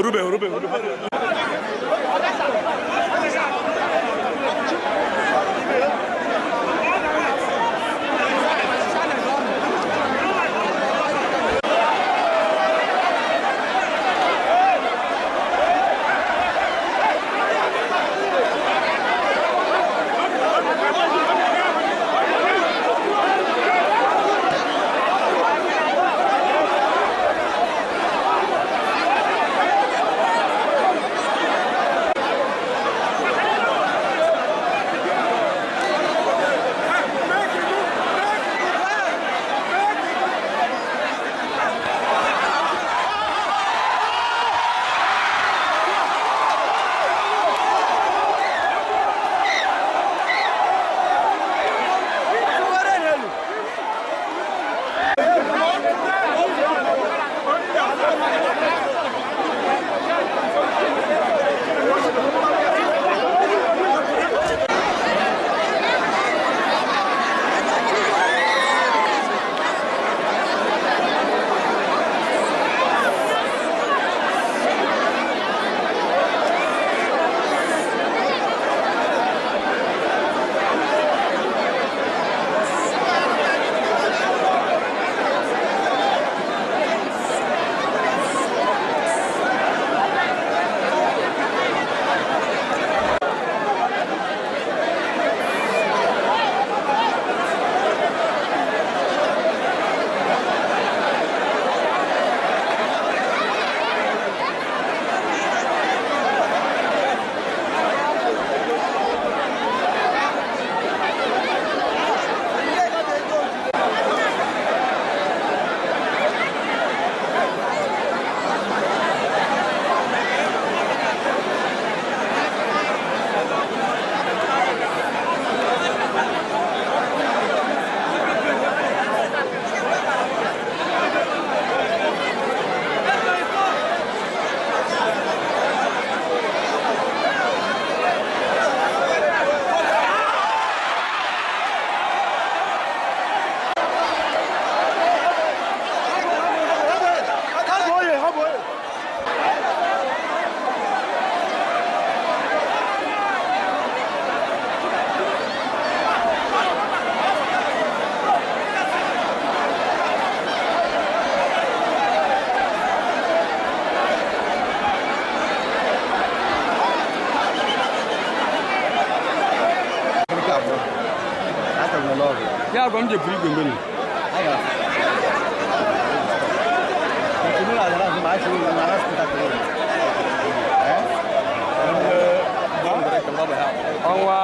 Orube orube orube. Ya gwa m je buru igwe mgbe. Ọnwa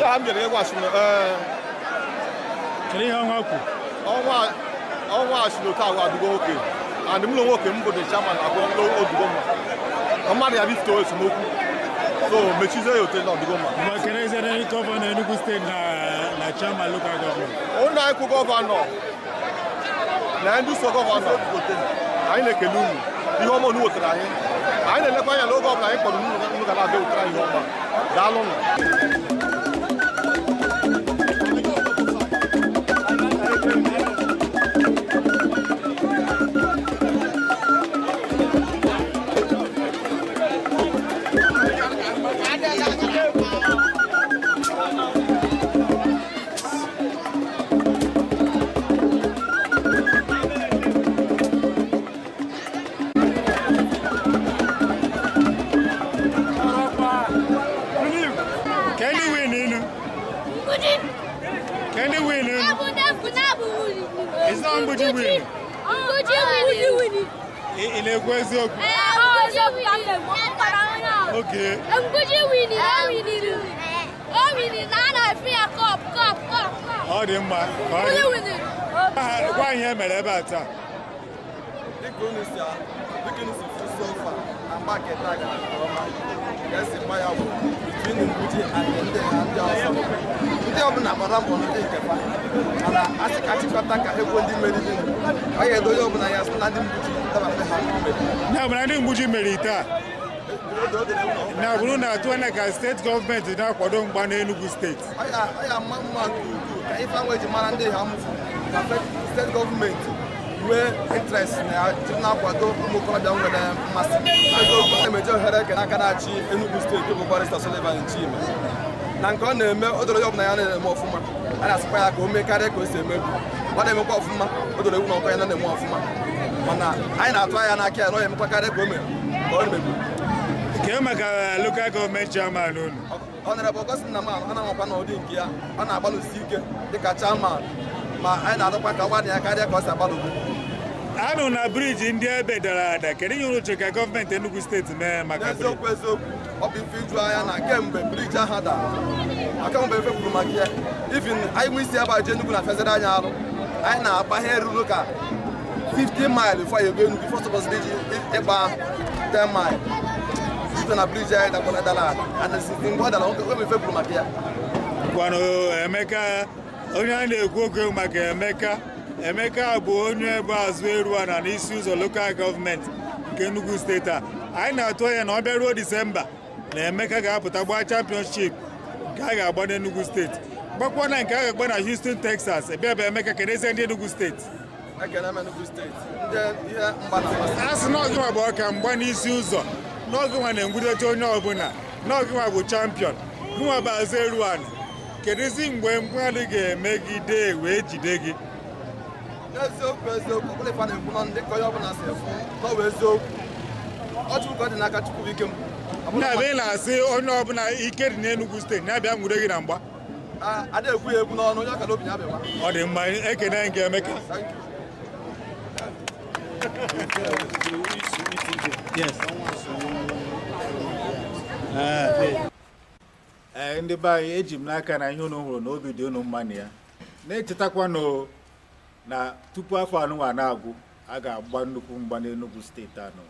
ya m jere ịgwa Kedu ihe ọnwa kwu? Ọnwa asị na otu agwa adịgo oke and m na nwoke m bụ the chairman agwa odugo mma ka mmadụ ya bifute esemokwu so mechizie ya ote na ọdịgo mma. Mgbe kedu gọvanọ Enugu steeti na chairman local government? Ụnụ anyị kwụ gọvanọ na ndị so gọvanọ anyị na-ekele unu ihe ọma unu wetara anyị. Anyị na-elekwa anya n'oge ọbụla anyị kpọrọ unu ga na-abịa wetara anyị ihe ọma. Daalụnụ. Can you win? It's not Mbuji win. Mbuji win. In a question. Okay. Mbuji win. Oh, the man. Why here, Melebata? The between Mbuji and the ndị ọbụla gbara mbọ ndị nke fa mana a sị ka achịkọta ka egwu ndị meriri ọ ya edo onye ọbụla ya sị na ndị Mbuji dabara ha na bụ na ndị Mbuji meriri taa na bụrụ na atụ anya ka steeti gọọmenti na-akwado mgba n'Enugu steeti ọ ya ama mma nke ukwuu ka ife ahụ eji mara ndị ha mụfu ka steeti gọọmenti Nwee interest na ya jiri na-akwado ụmụ okorobịa nwere mmasị. Eziokwu, na-emeje ohere ekene aka na-achị Enugu Steeti bụ Barrister Sullivan Chime na nke ọ na-eme. O doro ya ọbụla ya na-eme ọfụma. A na-asịkwa ya ka o mee karịa ka o si emebu. Ọ na-emekwa ọfụma. O doro ewu na ọkọ ya na-eme ọfụma, mana anyị na-atụ anya n'aka ya na ọ ya emekwa karịa ka o mere, ka ọ na-emebu. Kee maka local government chairman unu? Honorable Augustine Nnamani, ọ na-anwakwa n'ụdị nke ya. Ọ na-agbalụsi ike dịka chairman, ma anyị na-adọkwa ka ọ gbalị ya karịa ka ọ si agbalụbu. Anụ na bridge ndị ebe dara ada, kedu ihe unu che ka gọọmenti Enugu Steeti mee maka bridge? N'eziokwu eziokwu, ọ bụ ife iju anya na kemgbe bridge ahụ dara, kemgbe ife kwuru maka ya, even anyị nwe isi ebe a jee Enugu na fezere anyị arụ. Anyị na-agba ihe ruru ka 50 mile before you go Enugu, before suppose iji ịgba 10 mile site na bridge anyị dakwara, dara ada. And since mgbe ọ dara, nwoke ife kwuru maka ya. Kwanụ Emeka, onye a na-ekwu okwu maka Emeka, Emeka bụ onye bụ azụ Eruana n'Isi Ụzọ Local Government nke Enugu Steeti a. Anyị na-atụ anya na ọ bịaruo Disemba na Emeka ga-apụta gbaa championship nke a ga-agba n'Enugu Steeti, gbakwa na nke a ga-agba na Houston, Texas. Ebe bụ Emeka, kenezie ndị Enugu Steeti. Ekene m Enugu Steeti, ndị ihe mgba na-amasị. A sị na ọgịnwa bụ ọka mgba n'Isi Ụzọ, na ọgịnwa na-engwudecha onye ọbụla, na ọgịnwa bụ champion, gịnwa bụ azụ Eruana. Kedụzi mgbe mmadụ ga-emegide wee jide gị? N'eziokwu eziokwu, ọbụla ife a na-ekwu nọ ndị ka onye ọbụla si efu n'ọwa eziokwu, ọ Chukwu ka ọ dị n'aka. Chukwu bụ ike m. Ọ bụrụ Na ebe ị na-asị onye ọbụla ike dị n'Enugu Steeti na-abịa nwude gị na mgba. Ada ekwu ya egwu n'ọnụ, onye ọkara obi ya bịawa. Ọ dị mma, ekene nke Emeka. Thank you. Yes. Ee, ndị be anyị, eji m n'aka na ihe unu hụrụ na obi dị unu mma na ya. Na-echetakwanụ na tupu afọ anụnwa na-agwụ, a ga-agba nnukwu mgba n'Enugu Steeti anụ.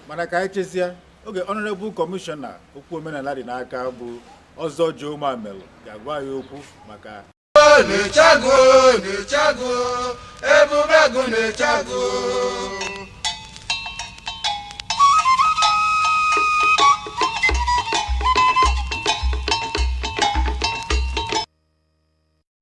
Mana ka anyị chezie oge Honorable Commissioner okwu omenala dị n'aka bụ Ọzọ Joe Mamelu ga-agwa anyị okwu maka Na-echago, na-echago, ebube agụ na-echago.